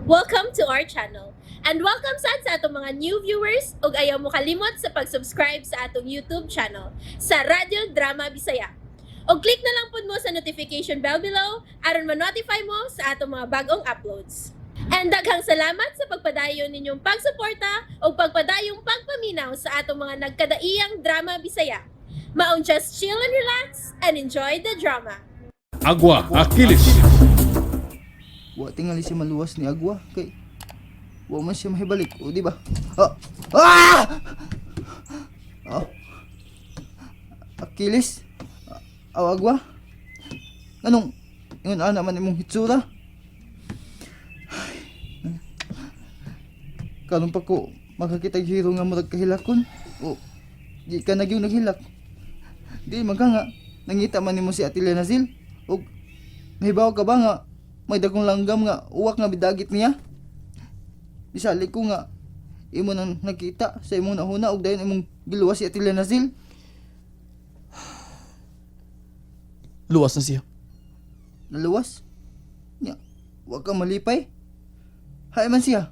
Welcome to our channel. And welcome sad sa atong mga new viewers ug ayaw mo kalimot sa pag-subscribe sa atong YouTube channel sa Radyo Drama Bisaya. Og click na lang pud mo sa notification bell below aron ma-notify mo sa atong mga bagong uploads. And daghang salamat sa pagpadayon ninyong pagsuporta ug pagpadayong pagpaminaw sa atong mga nagkadaiyang drama Bisaya. Maong just chill and relax and enjoy the drama. Agua Achilles. Wa tingali siya maluwas ni Agwa kay wa man siya mahibalik, o di ba? Ah! Ah! Oh. Achilles? Aw, Agwa? Anong ingon ana man imong hitsura? Ay, karon pa ko makakita og hero nga murag kahilakon. O di ka na gyud naghilak. Di man ka nga nangita man nimo si Ate Nazil og nahibaw ka ba nga may dagkong langgam nga uwak nga bidagit niya? Bisali ko nga imo nang nakita sa imong nahuna og dayon imong giluwas si Ate Nazil. Luwas na siya. Naluwas? Nya, wa ka malipay? Hay man siya.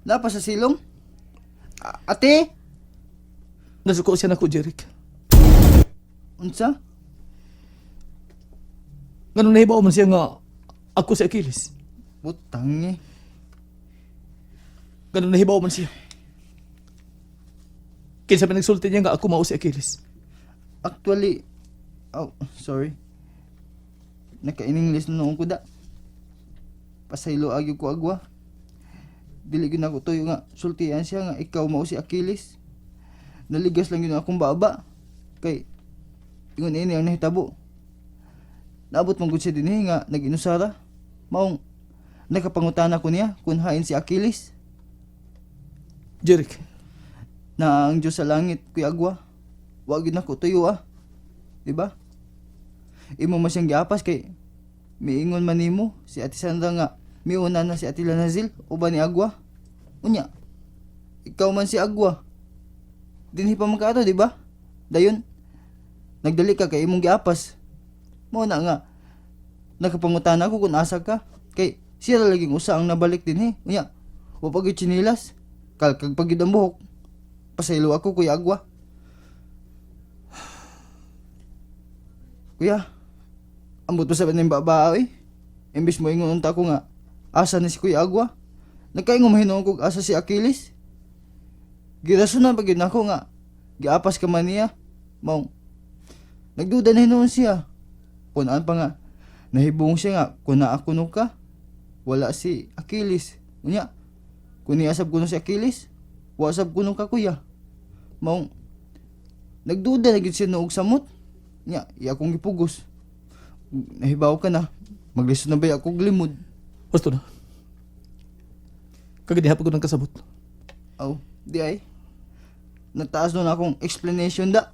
Napa sa silong? Ate? Nasuko siya nako, Jeric. Unsa? Nganong nahibaw man siya nga ako si Achilles? Butang eh. Nganong nahibaw man siya? Kinsa man nagsulti niya nga ako mao si Achilles? Actually, oh, sorry. Naka-in-English na noon ko da. Pasaylo agyo ko, Agwa. Dili gyud nako tuyo nga sultian siya nga ikaw mao si Achilles. Naligas lang yun akong baba. Kay ingon ini ang nahitabo. Naabot man gud siya dinhi nga nag-inusara. Maong nakapangutana ko niya kung hain si Achilles. Jeric, Na ang Diyos sa langit, Kuya Agwa. Wa gyud nako tuyo ah. Di ba? Imo man siyang giapas kay miingon man nimo si Ate Sandra nga miuna na si Ate Lanazil uban ni Agwa. Unya, ikaw man si Agwa. Dinhi pa man kaato, di ba? Dayon, nagdali ka kay imong giapas. Mao na nga nakapangutana ko kung asa ka kay siya ra laging usa ang nabalik dinhi. Unya, wa pa gyud tsinilas. Kalkag pa gyud ang buhok. Pasaylo ako, Kuya Agwa. Kuya, ambot pa sa ning baba eh. Imbis mo ingon unta ko nga asa ni si Kuya Agwa. Nagkaingon mahinuon kog asa si Achilles. Girasunan pa gyud nako nga giapas ka man niya. Maong nagduda na hinuon siya. Kunaan pa nga nahibong siya nga kun naa kuno ka. Wala si Achilles. Unya, kun niya sab kuno si Achilles, wa sab kuno ka, kuya. Maong nagduda na gyud siya noog samot. Nya, iya akong gipugos. Nahibaw ka na. Maglisod na ba ako og limod? Husto na. Kagadiha pa ko ng kasabot. Aw, di ay. Nataas nun akong explanation da.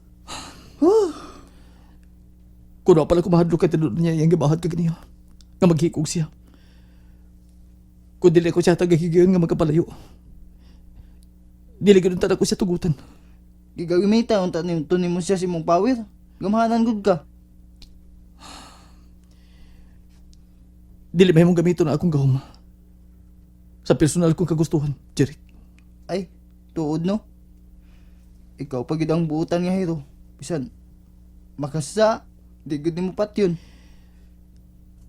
Kuno pala kumahadlok kay tinuod niya iyang gibahad kag niya. Nga maghikog siya. Kung dili ko siya tagahigayon nga magkapalayo. Dili gyud unta ko siya tugutan. Gigawimita unta ni to nimo siya sa imong power. Gamhanan gud ka. Dili mahimong gamiton na akong gahom sa personal kong kagustuhan, Jeric. Ay, tuod no. Ikaw pa gyud ang buutan nga hero. Bisan makasa, di gud nimo patyon.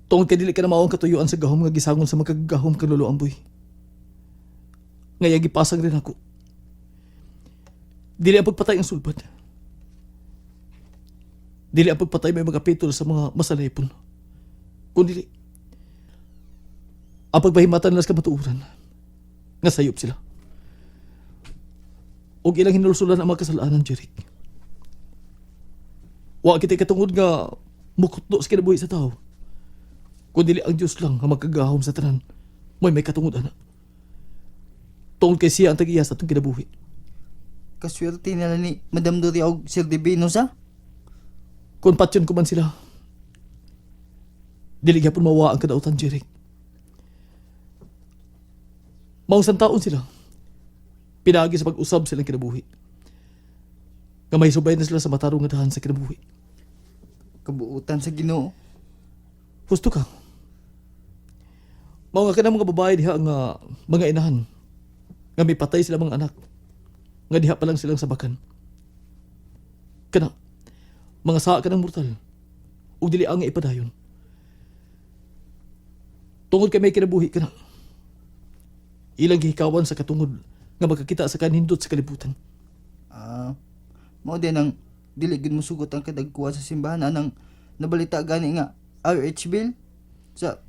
Tungod kay dili ka na mao ang katuyuan sa gahom nga gisangon sa makagagahom kang Lolo Amboy. Ngaya gipasang rin ako. Dili ang pagpatay ang sulbad. Dili ang pagpatay may magapitol sa mga masalaypon. Kundi ang pagbahimatan nila sa kamatuoran nga sayop sila. Og ilang hinulsulan ang mga kasalanan, Jeric. Wa kita katungod nga mukutno sa kinabuhi sa tao. Kung dili ang Diyos lang ang magkagahom sa tanan, may katungod ana. Tungod kay siya ang tag-iya sa atong kinabuhi. Kaswerte nila ni Madam Doria og Sir Divino sa. Kung patyon ko man sila, dili gyapon mawa ang kadautan, Jeric. Mausang taon sila. Pinaagi sa pag-usab silang kinabuhi. Nga may subay na sila sa matarong nga dahan sa kinabuhi. Kabuutan sa Ginoo. Husto ka. Mao nga kanang mga babae diha nga mga inahan nga mipatay sila mga anak nga diha pa lang silang sabakan. Kana mga saa ka ng mortal ug dili ang ipadayon. Tungod kay may kinabuhi kana. Ilang gihikawan sa katungod nga makakita sa kanindot sa kalibutan. Ah, mao din ang dili gid mosugot ang kadagkuan sa simbahan anang nabalita gani nga RH bill sa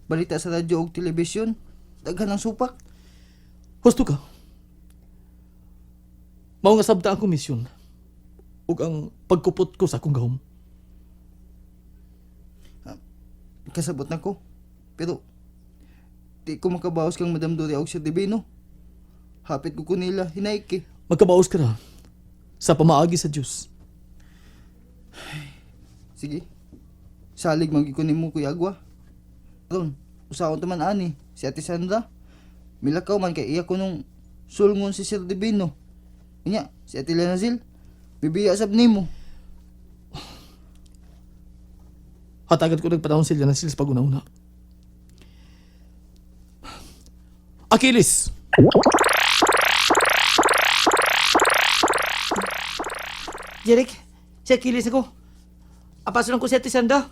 balita sa radyo ug telebisyon daghan ang supak. Husto ka. Mao nga sabta akong misyon ug ang pagkupot ko sa akong gahom. Kasabot na ko. Pero di ko makabawas kang Madam Doria og Sir Divino. Hapit ko nila hinaik eh. Magkabaos ka ra sa pamaagi sa Dios. Sige. Salig man gyud ko nimo, Kuya Agwa. Ron, usaon ta man ani si Ate Sandra. Milakaw man kay iya ko nung sulngon si Sir Divino. Unya, si Ate Lenazil, bibiya sab nimo. Hatagan ko nagpanahon sila na sila sa pag-una-una. Achilles! Jeric, si Achilles ako. Apason lang ko si Ate Sandra.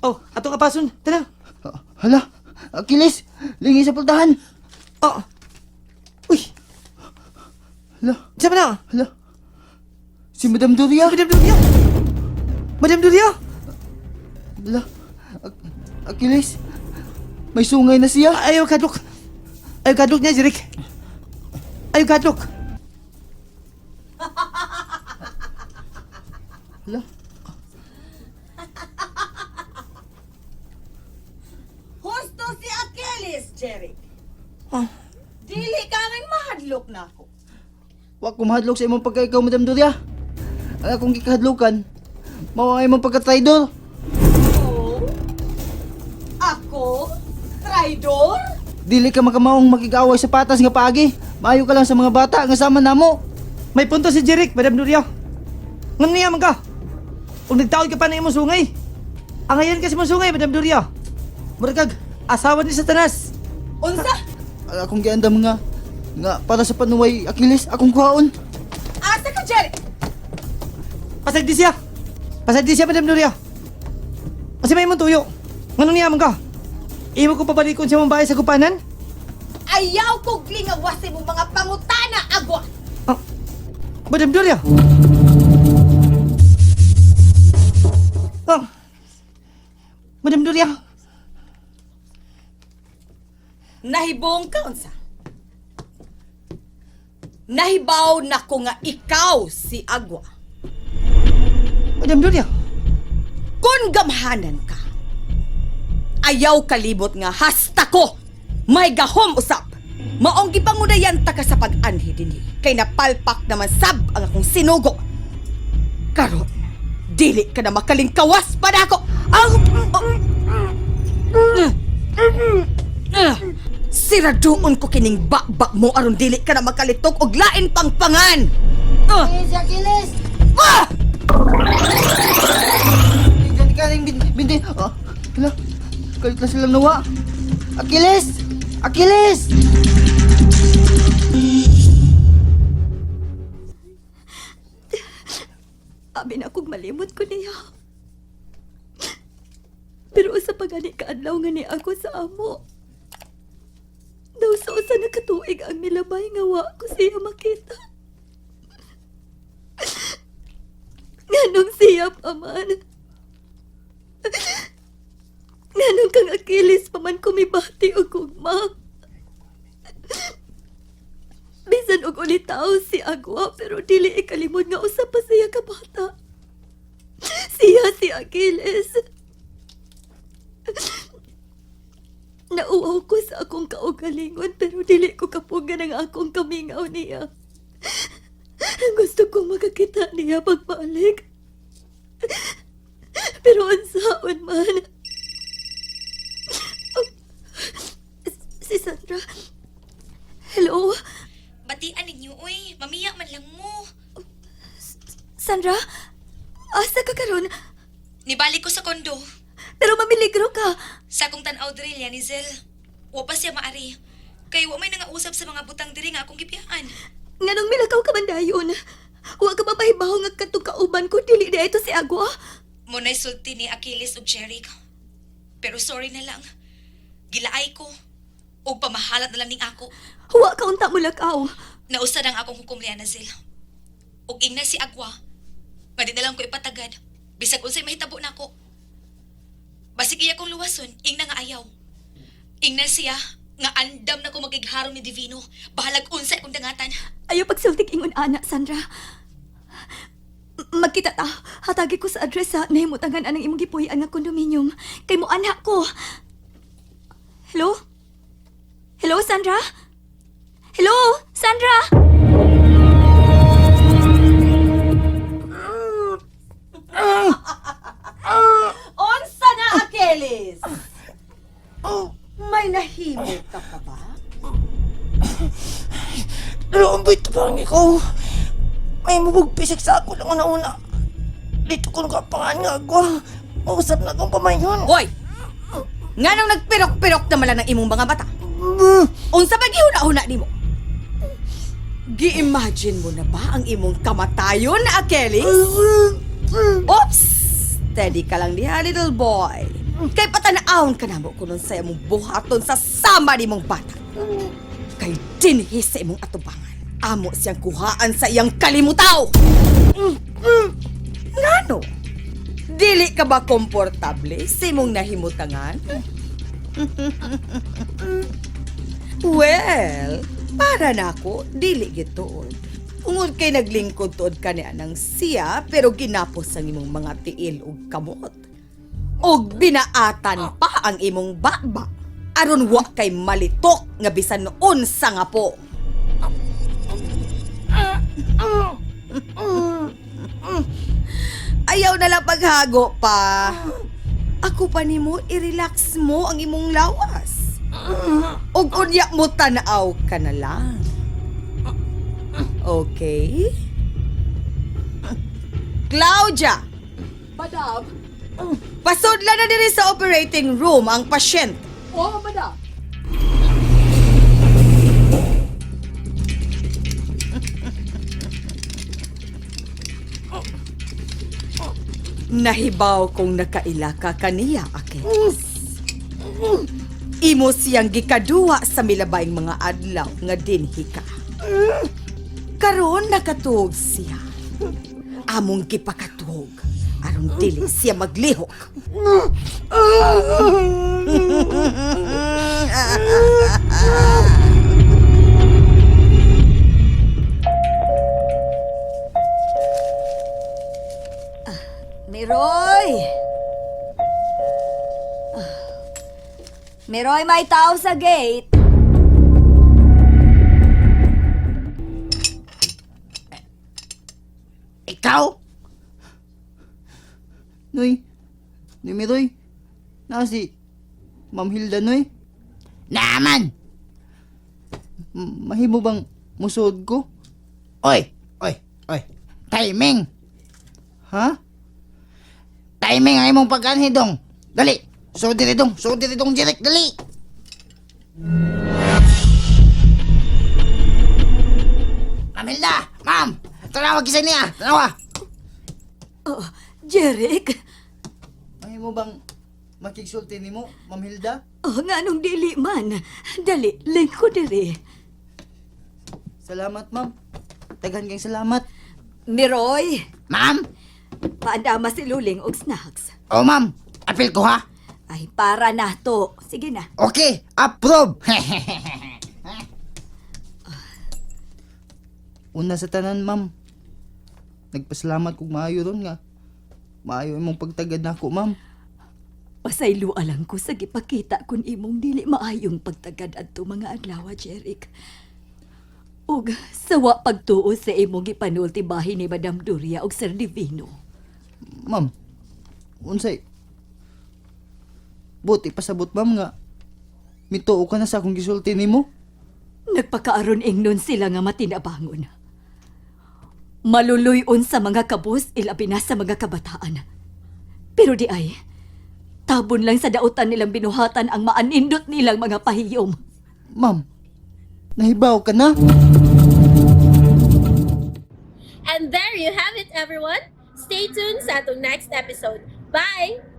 Oh, atong apason. Tara. Ah, hala, Achilles, lingi sa pultahan. Oh. Uy, Hala, saan ba na? hala. Si Madam Doria. Madam Doria. Madam Doria. Hala, Achilles, may sungay na siya. Ayaw kadlok. Ayaw kadlok niya, Jeric. Ayaw kadlok. Hala, Husto si Achilles, Jeric. Ah. Dili ka nang mahadlok na ako. wa ko mahadlok sa imong pagkaikaw, Madam Doria. Ang akong gikahadlokan, mao ang imong pagka-traidor. Oh? Ako? Traidor? Dili ka makamaong makig-away sa patas nga paagi. Maayo ka lang sa mga bata nga sama namo. May punto si Jeric, Madam Doria. Ngam niya man ka. Kung nagtaod ka pa na imong sungay. Angayan ka sa imong sungay, Madam Doria. Murag kag, asawa ni Satanas. Unsa? Ang akong giandam nga nga para sa panuway Achilles akong kuhaon. Asa ka, Jeric? Pasagdi siya. Pasagdi siya, Madam Nuria. Kasi may imong tuyo. Ngano niya man ka? Imo ko pabalikon siya mong bahay sa kupanan? Ayaw ko glingawas imong mga pangutana, agwa. Ah, Madam Nuria! Ah, Madam Nuria! Nahibong ka, unsa? Nahibaw na ko nga ikaw si Agwa. Madam Nuria! Kung gamhanan ka, ayaw kalibot nga hasta ko may gahom usap. Maong gipangunayan ta ka sa pag-anhi dinhi. Kay napalpak naman sab ang akong sinugo. Karon, dili ka na makalingkawas pa nako. Ang Siraduon ko kining bakbak mo aron dili ka na makalitok og lain pang pangan. Ah! Si Achilles! Ah! Gani ka rin bindi. Oh, hala. Kalit lang silang nawa. Achilles! Achilles! Abi na kog malimot ko niya. Pero usa pa gani kaadlaw nga ni ako sa amo. Daw sa usa na katuig ang nilabay nga wa ko siya makita. Nganong siya pa man. Nganong kang Achilles pa man kumibati og gugma. Bisan og ulitaw si Agwa pero dili ikalimod nga usa pa siya ka bata. Siya si Achilles. Nauwaw ko sa akong kaugalingon pero dili ko kapugan ang akong kamingaw niya. Gusto kong makakita niya pagbalik. Pero unsaon man. Si Sandra. Hello? Batian ninyo, uy. Mamiya man lang mo. Sandra? Asa ka karon? Nibalik ko sa kondo. Pero mamiligro ka. Sa akong tanaw drill, yan ni Zel. Wa pa siya maari. Kay wa may nangausap sa mga butang diri nga akong gibiyaan. Nganong milakaw ka man dayon? Wa ka ba pahibaw nga katong kauban ko dili di ito si Agwa? Mo na'y sulti ni Achilles ug Jeric. Pero sorry na lang. Gilaay ko. Og pamahalat na lang ning ako. Wa ka unta mo lakaw. Nausa ang akong hukom liya na Zil. Ug ingna si Agwa. Nga di na lang ko ipatagad. Bisag unsay mahitabo nako. Basig iya kong luwason, ingna nga ayaw. Ingna siya nga andam na ko magigharong ni Divino. Bahalag unsay akong dangatan. Ayaw pagsultig ingon ana, Sandra. Magkita ta. Hatagi ko sa address sa nahimutangan anang imong gipuy-an nga kondominium. Kay mo anak ko. Hello? Hello, Sandra? Hello, Sandra? Unsa na, Achilles? May nahimo ka pa ba? Loob ito parang ikaw. May mabugpisik sa ako lang una-una. Dito ko nakapangan nga ako. Mausap na akong pamayon. Hoy! Nganong nagpirok-pirok na mala ng imong mga mata? Unsa ba gihuna-huna nimo? Gi-imagine mo na ba ang imong kamatayon, Achilles? Oops! Steady ka lang diha, little boy. Kay patanawon ka namo kung unsay imong buhaton sa sama nimong bata. Kay dinhi sa imong atubangan. Amo siyang kuhaan sa iyang kalimutaw. Ngano? Dili ka ba komportable sa imong nahimutangan? Well, para nako dili gituod. Ungod kay naglingkod tuod ka ni anang siya pero ginapos ang imong mga tiil ug kamot. Ug binaatan pa ang imong baba. Aron wa kay malitok nga bisan unsa nga po. Ayaw na lang paghago pa. Ako pa nimo i-relax mo ang imong lawas. Ug unya mo tanaw ka na lang. Okay? Claudia! Madam! Pasudla na diri sa operating room ang pasyente. Oh, madam! Nahibaw kong nakaila ka kaniya, Achilles. Imo siyang gikaduha sa milabayng mga adlaw nga dinhi ka. Karon nakatuog siya. Among gipakatuog aron dili siya maglihok. Miroy! Ah. Miroy, may tao sa gate. Ikaw? Noy, Noy Miroy, na si Ma'am Hilda, Noy. Naaman! Mahimo bang musuod ko? Oy, oy, oy. Timing! Ha? Timing ang imong pagkanhi dong. Dali! So diri dong, so diri dong direct dali. Ma'am Hilda, ma'am, tanawa kisa niya, tanawa. Oh, Jeric! Mahimo bang makigsulti nimo, Ma'am Hilda? Oh, nga nung dili man. Dali, lingko diri. Salamat, ma'am. Daghan kang salamat. Miroy, Ma'am, paandama si Luling og snacks. oh ma'am, apil ko ha. Ay, para na to. Sige na. Okay, approve. Una sa tanan, ma'am. Nagpasalamat kog maayo ron nga. Maayo imong pagtagad nako, ma'am. Pasaylo alang ko sa gipakita kun imong dili maayong pagtagad adto mga adlaw, Jeric. Ug sawa pagtuo sa imong gipanulti bahin ni Madam Duria og Sir Divino. Ma'am, unsay Buti pasabot, ma'am nga. Mituo ka na sa akong gisulti nimo. Nagpakaaron ingnon sila nga matinabangon. Maluluyon sa mga kabos, ilabi na sa mga kabataan. Pero di ay, Tabon lang sa dautan nilang binuhatan ang maanindot nilang mga pahiyom. Ma'am, nahibaw ka na? And there you have it, everyone. Stay tuned sa atong next episode. Bye!